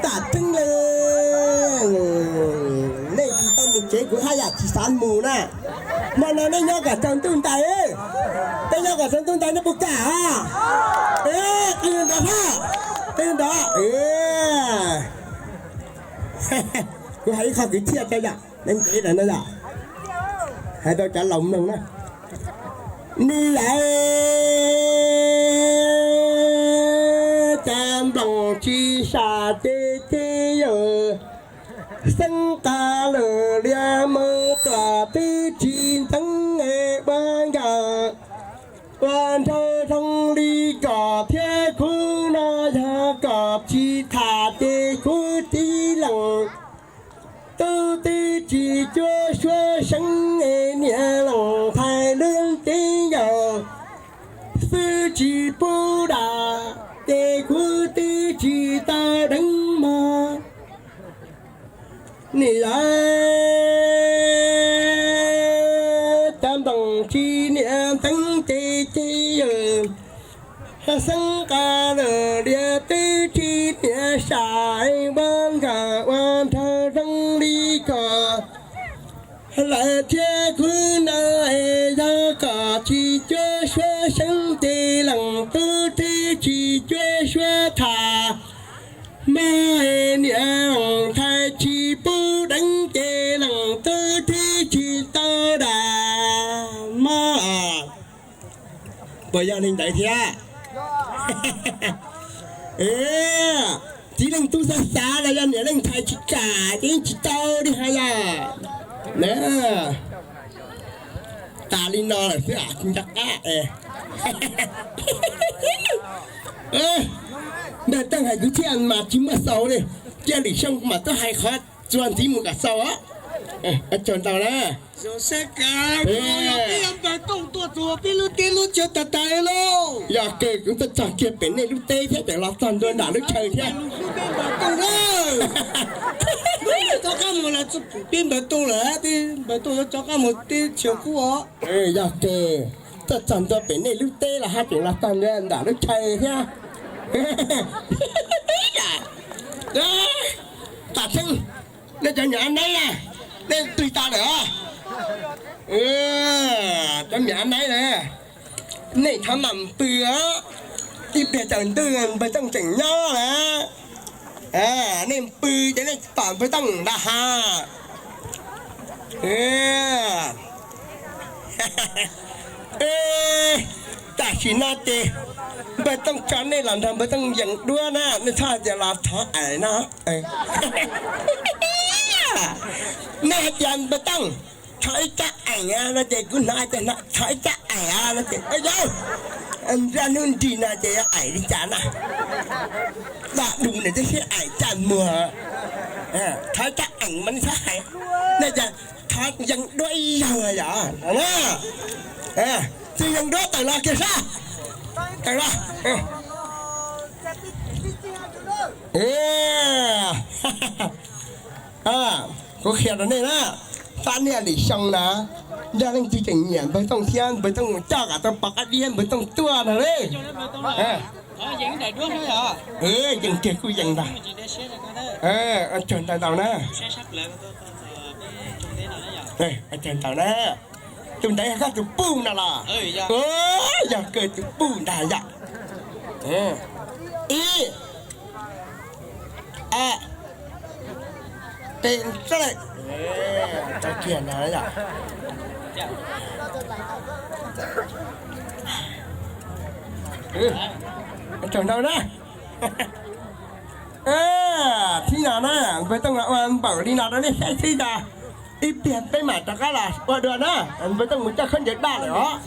Tam teeb le, nej tsis tau mus tsev kuv haj yam tsis xav mus na. Hmo no nej nyob kom tsaus ntuj ntais, peb nyob kom tsaus ntuj ntais nej puas kam? Qw ntawd hab, qw ntawd. Kuv hais ib qho kwv txhiaj rau yom, nej ntev lawm no yom, hais rau cov laus mloog na. Nws lawv cas nploos tsis sam ces ces yawg xeeb qa lawm lias mus tuam twb tsis ntxeev es ua nkawm ua nraug zoo li kom thiab kuv no yog kom tsis tham ces kuv tib lees tub twb tsis cuab suab seeb es niam lees thais lub cev yaus xwb tsis pub dam ces kuv twb tsis tau deev mog. Nim lawv cov ntoos tsis niam ntxeev ces ces yawg xeeb qa lawm lias twb tsis niam sam ua nkawm ua nraug zoo li kom lawv thiab kuv no es yog kom tsis cuab suab seeb ces lees tub twb tsis cuab suab tham mog, niam lees thais tsis pub deev ces lees tub twb tsis tau dam mog. Puas yog li ntawd thiab? Txiv leej tub xav xav los yog niam leej thais tsis kam ces yeej tsis tau li hais yom. Tas li no lawm xwb nco qab es npawg Tooj hais kwv txhiaj mas tsis muaj xaus li, cia Lim Xyooj mam tuaj hais qhov txuas ntxiv mus kom xaus os. Ua tsaug ntau na. Yog kawg kuv tuaj txog kiag pem nej lub teb thiab tseem los txog ntua nram lub chaw thiab. Peb npawg Tooj lawm, peb npawg Tooj rov qab mus teb chaws qub os. Yog kawg tuaj txog ntua pem nej lub teb los haj tseem los txog ntua nram lub chaw thiab. Tam Theej, nej cov niam Ab Naib na, nej pw tas lawm os. Cov niam Ab Naib na, nej thov mam pw os, ib pliag tsaus ntuj npawg Tooj tseem nyob na. Nej pw ces nej pom npawg Tooj nram hav. Tam sim no ces npawg Tooj tso nej los nrog npawg Tooj yees duab na, nej txhob hais tias los thov aim no. Nej hais tias npawg Tooj thov ib rab aim no ces kuv hnov hais tias thov ib rab aim no ces, yog nrab hnub nrig no ces yuav aim li cas na? Dog du nws twb sib aim caj muag. Thov ib rab aim mas nej txhob hais, nej tias thov yees duab ib zaug yom. Tsis yees duab tawm los kiag sab, tawm los. Kuv qhia rau nej na, pab niaj Lim Xyooj na, yog leej twg tseem nyiam npawg Tooj thiab npawg Tooj mus coj kom tau pov qab diab npawg Tooj tuaj no li. Yees kiag kuj yees ntag. Ua tsaug ntau ntau na. Ua tsaug ntau na. Tus ntawd yog koj tus puj no los? Yog kawg tus puj ntag yom. Ib, a, peb, rau kiag no yom. Ua tsaug ntau na. Thib no na, npawg Tooj ua npaum li no rau nej saib xwb tas, ib pliag peb mam rov qab los ua dua na. Npawg Tooj mus coj khaub ncaws daj lawm os.